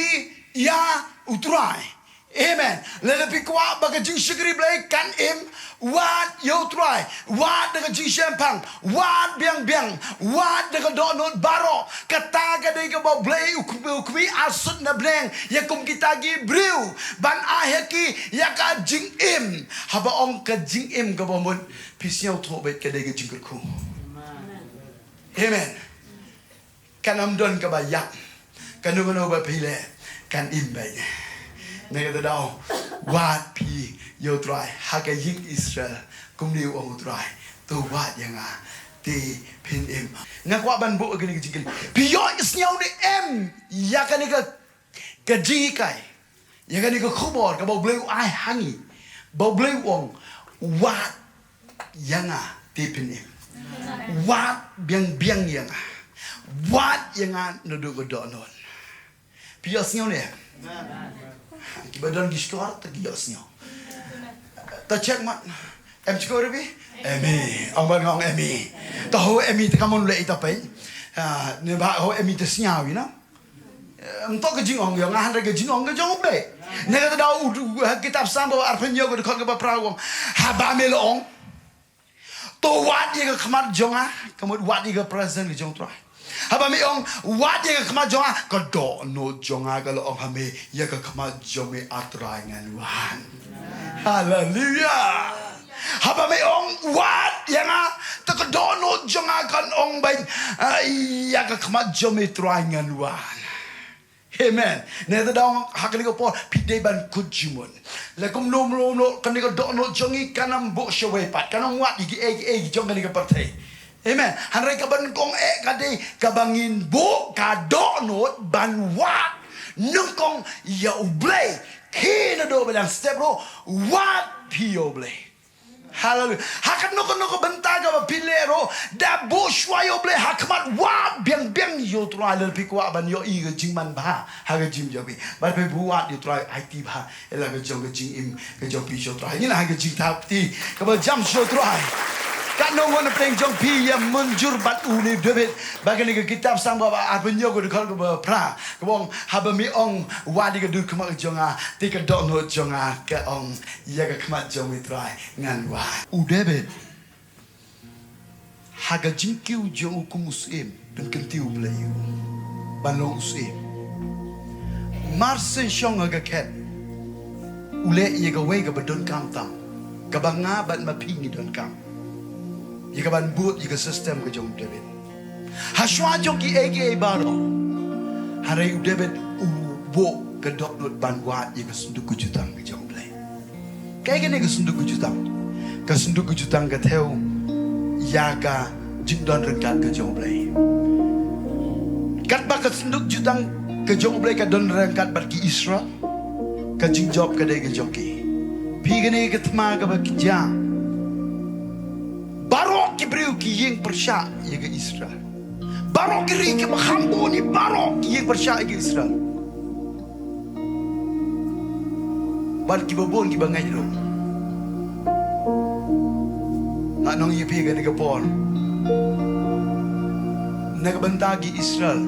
ïa U Trai. Amen. Lada phi kwah ba ka jingshakri Blei kan im, wad ïa U Trai. Wad da ka jingshemphang. Wad biang biang. Wad da ka dohnud baroh. Kata ka dei kaba U Blei u khmih, u khmih arsut na bneng ïa kum kita ki briew, ban ai ha ki ïa ka jingim. Haba ong ka jingim kaba mut, phi sngewthuh beit ka dei ka jingkyrkhu. Amen. Kan ym don kaba ïap. Kano kano ba phi leh kan im beit. Na kata daw, wad phi ïa U Trai ha ka ïing Israel, kumne u ong U Trai, to wad ïa nga te phin im. Nga kwah ban buh kane ka jingkylli. Phi ïohsngew ne em ïa kane ka, ka jinghikai, ïa kane ka khubor kaba U Blei u ai ha ngi, ba U Blei u ong, wad ïa nga te phin im. Wad biang biang ïa nga. Wad ïa nga naduh ka dohnud. Phi ïohsngew ne? Kiba don ki shkor te ki ïohsngew. Ta check mat. Em shkor phi? Emi. Ong ban ngong emi. Ta ho emi te kamon le ita pen. Ah, ne ba ho emi te sngew, you know. Em, to ka jingong ïa nga hynrei ka jingong ka jong U Blei. Na kata ka daw u, u, ha kitab Salm ba arphew hynñiew ka dkhot kaba phra u ong, haba me la ong, to wad ïa ka khmat jong nga, ka mut wad ïa ka presence ka jong u Trai. Haba me ong, wad ïa ka khmat jong nga, ka dohnud jong nga ka la ong ha me, ïa ka khmat jong me, ah Trai, ngan wan. Haleluia. Haba me ong, wad ïa nga, te ka dohnud jong nga kan ong ban, ah, ïa ka khmat jong me, Trai, ngan wan. Amen. Na kata ka daw ha kane ka por phi dei ban kut jingmut. Lada kumno kumno kumno, kane ka dohnud jong ngi kan ym buh shawei pat, kan ym wad ïa kiei kiei jong kane ka pyrthei. Amen. Hynrei kaba nyngkong eh ka dei kaba ngin buh ka dohnud ban wad nyngkong ïa U Blei. Khie naduh ba dang step ruh, wad phi ïa U Blei. Haleluia. Ha kano kano ka bynta kaba phi leh ruh, da buh shuwa ïa U Blei ha khmat, wad biang biang ïa U Trai lada phi kwah ban ïohi ka jingmanbha ha ka jingim jong phi. Bad phi buh wad ïa U Trai, aiti bha ïa la ka jong ka jingim ka jong phi sha U Trai. Ngi la ha ka jingthap kti kaba jam sha U Trai. Katno ngut na pdeng jong phi ïa mynjur bad une u David? Ba kane ka kitab Salm ba arphew hynñiew ka dkhot kaba phra, kaba ong, haba me ong, wad ïa ka dur khmat ka jong nga, te ka dohnud jong nga ka ong, ïa ka khmat jong me, Trai, ngan wan. U David, ha ka jingkiew jong u kum u syiem, pynkyntiew U Blei ïa u ban long u syiem. Mar shen shong ha ka khet, u leh ïa kawei kaba donkam tam, kaba nga bad ma phi ngi donkam, ïa kaban bud ïa ka system ka jong u David. Ha shuwa jong kiei kiei baroh, hynrei u David u buh ka dohnud ban wad ïa ka synduk ka jutang ka jong U Blei. Kaei kane ka synduk ka jutang? Ka synduk ka jutang ka thew ïa ka jingdon ryngkat ka jong U Blei. Katba ka synduk jutang ka jong U Blei ka don ryngkat bad ki Israel, ka jingjop ka dei ka jong ki. Phi, kane ka thma kaba ki jia, baroh ki briew ki ïeng pyrshah ïa ka Israel. Baroh ki ri kiba kham bun, baroh ki ïeng pyrshah ïa ka Israel. Bad kiba bun kiba ngeit ruh. Ngan ong ïa phi kane ka por, na ka bynta ki Israel,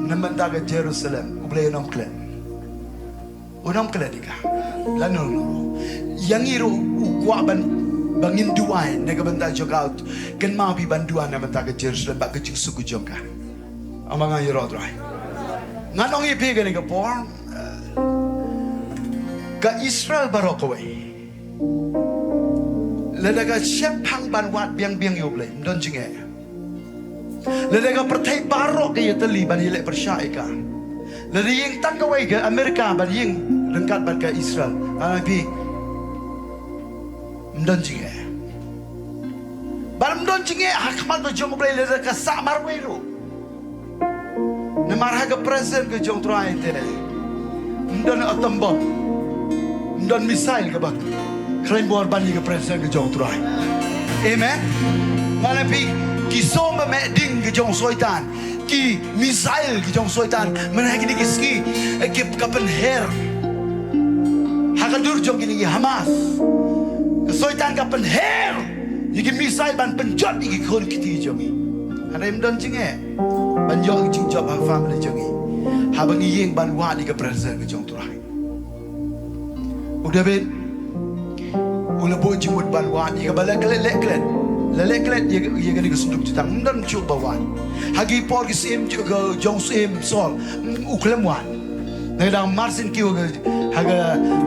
na ka bynta ka Jerusalem, U Blei un ym klet. Un ym klet ïa ka. Lano lano ruh. Ïa ngi ruh u kwah ban, ba ngin duwai na ka bynta jong ka. Kynmaw phi ban duwai na ka bynta ka Jerusalem bad ka jingsuk ka jong ka. Ym, nga ïaroh Trai. Ngan ong ïa phi kane ka por, eh, ka Israel baroh kawei, lada ka shepphang ban wad biang biang ïa U Blei, ym don jingeh. Lada ka pyrthei baroh ka ïatylli ban ïaleh pyrshah ïa ka, lada ïeng tang kawei ka Amerika ban ïeng ryngkat bad ka Israel, ngan ong ïa phi, ym don jingeh. Bad ym don jingeh ha khmat ka jong U Blei lada ka sah marwei ruh. Namar ha ka presence ka jong U Trai te ym don atom bomb, ym don missile kaba khlaiñ bor ban ïa ka presence ka jong U Trai. Amen. Ngan ong ïa phi, ki song ba meh ding ka jong u Soitan, ki missile ka jong u Soitan, mynta ha kine ki sngi, eh, ki ka pynher. Ha ka dur jong kine ki Hamas, ka Soitan ka pynher ïa ki missile ban pynjot ïa ki khun ki kti jong ngi. Hynrei ym don jingeh ban ïoh ka jingjop ha ka family jong ngi, haba ngi ïeng ban wad ïa ka presence ka jong U Trai. U David u la buh jingmut ban wad ïa kaba la klet, la klet, la klet ïa, ïa kane ka synduk jutang. Ym don shuh ba wad. Ha ki por ki syiem ju-, ka jong u syiem Saul, mm, u khlem wad. Na ka daw mar shen kiew ha ka,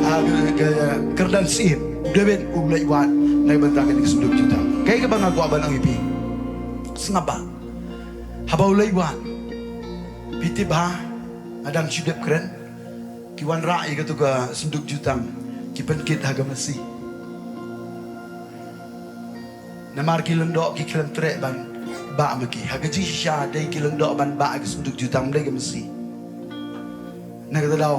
ha ka, ka kyrdan syiem, u David u leit wad na ka bynta kane ka synduk jutang. Kaei kaba nga kwah ban ong ïa phi, sngap bha. Haba u leit wad, phi tip bha, nga dang shu dep kren, ki wanrah ïa kato ka synduk jutang, ki pynkit ha ka masi. Namar ki lyngdoh ki khlem treh ban bah ma ki. Ha ka jingshisha dei ki lyngdoh ban bah ha ka synduk jutang, ym dei ka masi. Na kata ka daw,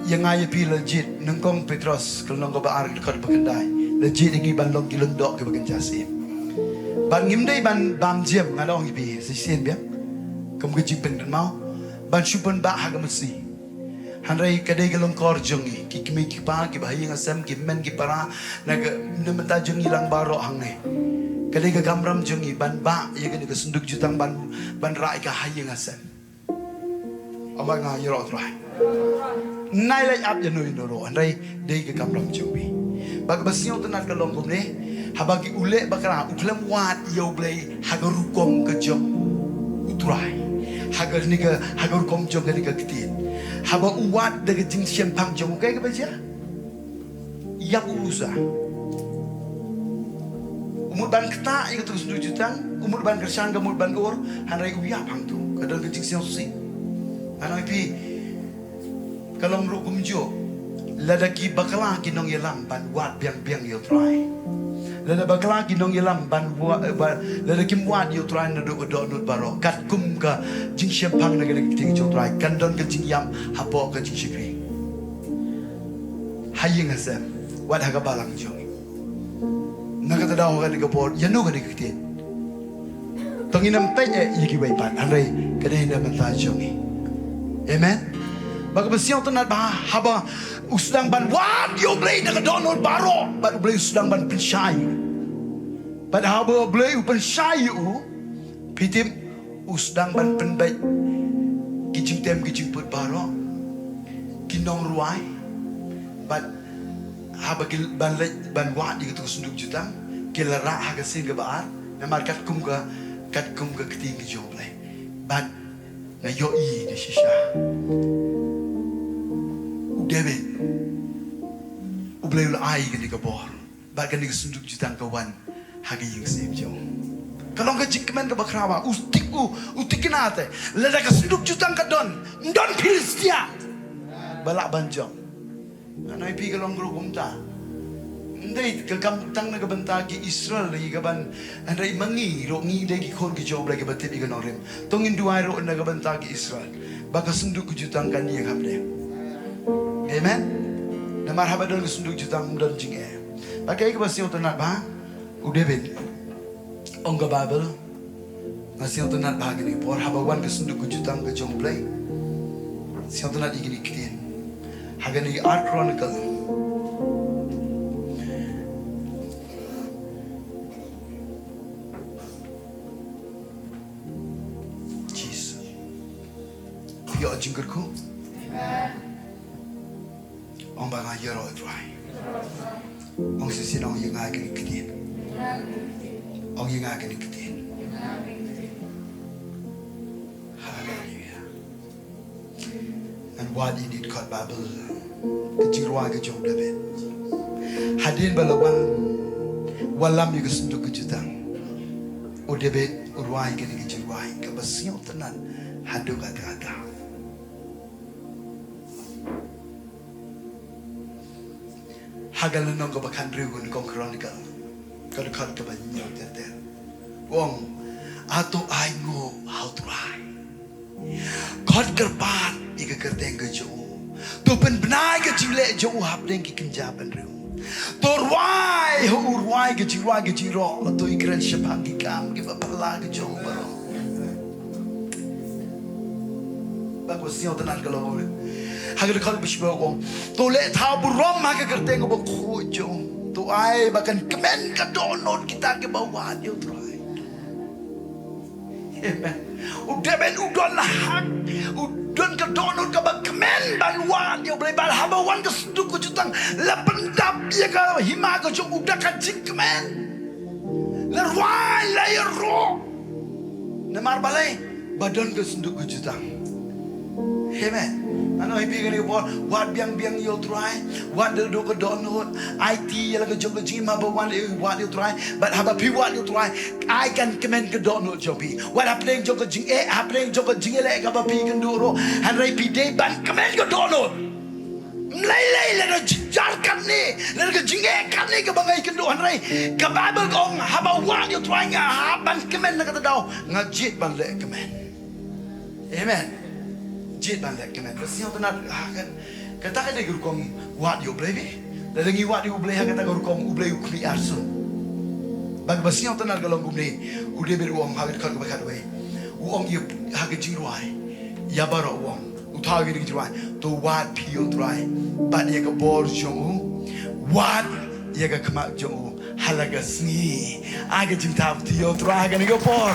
ïa nga ïa phi la jied, nyngkong Petros ka lynnong kaba ar ka dkhot ba khyndai, la jied ïa ngi ban long ki lyngdoh kiba kynja syiem. Bad ngim dei ban bam jam, ngan ong ïa phi, shisien biang, kum ka jingpynkynmaw, ban shu pynbah ha ka masi. Hynrei ka dei ka lyngkor jong ngi, ki kmie ki kpa, kiba ha ïing ha sem, ki hynmen ki para, na ka, na bynta jong ngi lang baroh hangne. Ka dei ka kamram jong ngi ban bah ïa kane ka synduk jutang, ban, ban rah ïa ka ha ïing ha sem. Ong ba nga ïaroh Trai. Nai leh ap ïa no ïa no ruh, hynrei dei ka kamram jong phi. Ba kaba sngewtynnat ka long kumne, haba ki u leh bakla u khlem wad ïa U Blei ha ka rukom ka jong U Trai, ha kane ka, ha ka rukom jong kane ka ktien. Haba u wad da ka jingshemphang jong u, kaei kaba jia? Ïap u Usa. U mut ban ktah ïa katu ka synduk jutang, u mut ban kyrshan, ka mut ban ur, hynrei u ïap hangtu. Ka don ka jingsngewsih. Ngan ong ïa phi, ka long ruh kumjuh. Lada ki bakla ki nongïalam ban wad biang biang ïa U Trai, lada bakla ki nongïalam ban wa-, eh, ba, lada kim wad ïa U Trai naduh ka dohnud baroh, katkum ka jingshemphang na ka ktien jong U Trai, kan don ka jingïam hapoh ka jingshakri, ha ïing ha sem, wat ha ka balang jong ngi. Na kata ka daw, ha kane ka por, ïa no kane ka ktien? To ngin ym peit eh ïa kiwei pat, hynrei ka dei na ka bynta jong ngi. Amen. Ba kaba sngewtynnat ba haba u sdang ban wad ïa U Blei na ka dohnud baroh, bad U Blei u sdang ban pynshai. Bad haba U Blei u pynshai ïa u, phi tip, u sdang ban pynbeit ki jingtem ki jingput baroh, ki nongrwai. Bad haba ki ban leit ban wad ïa katu ka synduk jutang, ki la rah ha ka sien kaba ar. Namar katkum ka, katkum ka ktien ka jong U Blei. Bad nga ïohi da shisha, u David, U Blei u la ai kane ka bor. Bad kane ka synduk jutang ka wan ha ka ïing syiem jong u. Ka long ka jingkmen kaba khraw ba u tik, u, u tikna te. Lada ka synduk jutang ka don, ym don Philistia ba lah ban jop. Ngan ong ïa phi, ka long ka rukom kumta. Ym dei ka kam tang na ka bynta ki Israel ïa ka ban, hynrei ma ngi ruh, ngi dei ki khun ki jong U Blei kiba tip ïa ka nongrim. To ngin duwai ruh na ka bynta ki Israel, ba ka synduk ka jutang kan ïeng hapdeng. Amen. Namar haba don ka synduk jutang, ym don jingeh. Ba kaei kaba sngewtynnat ba u David, ong ka Baibl, nga sngewtynnat ba ha kane ka por haba wan ka synduk ka jutang ka jong U Blei, sngewtynnat ïa kine ki ktien ha kane ka Ar Chronicle. Jisu. Ïoh jingkyrkhu. Ong ba nga ïaroh Trai. Ong shisien, ong ïa nga kane ka ktien. Ong ïa nga kane ka ktien. Haleluia. Ngan wad ïa kane ka dkhot Baibl, ka jingrwai ka jong u David. Hadien ba la wan wallam ïa ka synduk ka jutang, u David u rwai kane ka jingrwai kaba sngewtynnat haduh katta katta. Ha ka lynnong kaba khathynriew ka Chronicle, ka dkhot kaba hynñiew ter ter, u ong, hato ai nguh ha u Trai, khot kyrpad ïa ka kyrteng ka jong u, to pynbna ïa ka jingleh jong u hapdeng ki kynja bynriew. To rwai ha u, rwai ka jingrwai ka jingroh, to ïakren shaphang ki kam kiba phylla ka jong u baroh. Ba ka sngewtynnat ka long, ha ka dkhot ba shiphew ka ong, to leh thaw burom ha ka kyrteng kaba khuid jong u, to ai ba kan kmen ka dohnud kita kiba wad ïa u Trai. Amen. U David u don la hak, u don ka dohnud kaba kmen ban wad ïa u Blei, bad haba wan ka synduk ka jutang, la pyndap ïa ka hima ka jong u da ka jingkmen. La rwai, la ïaroh. Namar balei? Ba don ka synduk ka jutang. Amen. Ngan ong ïa phi kane ka por, wad biang biang ïa u Trai, wad da ka dohnud, aiti ïa la ka jong ka jingim haba wan, eh, wad ïa u Trai, bad haba phi wad ïa u Trai, ai kan kmen ka dohnud jong phi. Wat hapdeng jong ka jingeh, hapdeng jong ka jingïaleh kaba phi kynduh ruh, hynrei phi dei ban kmen ka dohnud. Ym lei lei lada jynjar katne, lada ka jingeh katne kaba nga ïakynduh, hynrei ka Baibl ka ong, haba wad ïa u Trai nga hap ban kmen na kata ka daw, nga jied ban leh kmen. Amen. Jied ban leh kmen. Ba sngewtynnat, ha, kan, kata ka dei ka rukom wad ïa u Blei beit. Lada ngi wad ïa u Blei ha kata ka rukom, u Blei u khmih arsut. Bad ba sngewtynnat ka long kumne, u David u ong ha ka dkhot kaba khatwei, u ong ïa, ha ka jingrwai, ïa baroh u ong, u thaw ïa ka jingrwai, to wad phi ïa u Trai bad ïa ka bor jong u, wad ïa ka khmat jong u ha la ka sngi. Ai ka jingthaw ïa u Trai ha kane ka por.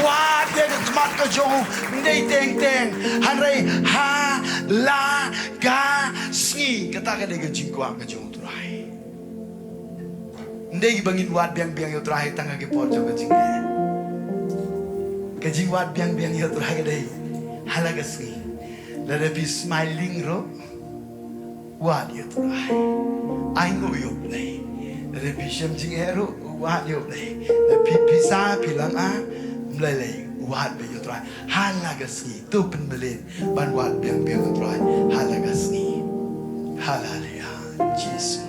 Wad ïa ka khmat ka jong u, ym dei teng teng. Hynrei ha la ka sngi, kata ka dei ka jingkwah ka jong U Trai. Ym dei ba ngin wad biang biang ïa U Trai tang ha ki por jong ka jingeh. Ka jingwad biang biang ïa U Trai ka dei ha la ka sngi. Lada phi smiling ruh, wad ïa U Trai. Ainguh ïa U Blei. Lada phi shem jingeh ruh, wad ïa U Blei. Lada phi pisa, phi langa, ym lei lei, wad beit ïa U Trai ha la ka sngi. To pynmlien ban wad biang biang ïa U Trai ha la ka sngi. Haleluya. Jisu.